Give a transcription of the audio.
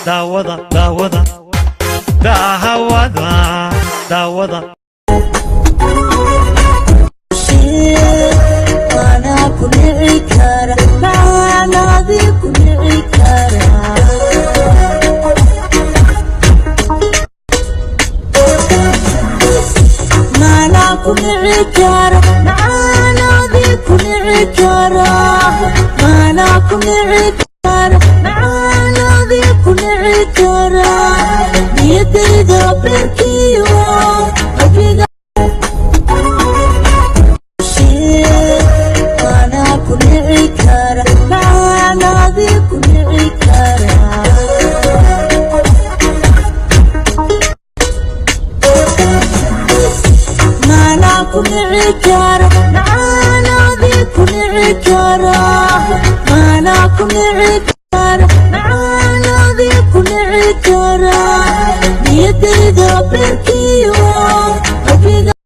Daawada, daawada, daawada, daawada. Anaa ku nici kara, macaanaadii ku nici kara. Maanaa ku nici kara, macaanaadii ku nici kara. Maanaa ku nici kara, macaanaadii ku nici kara. Niyadayda beerkiyo qalbiga. Anaa ku nici kara, macaanaadii ku nici kara. Maanaa ku nici kara, macaanaadii ku nici kara. Maanaa ku nici kara, macaanaadii ku nici kara. Niyadayda beerkiyo.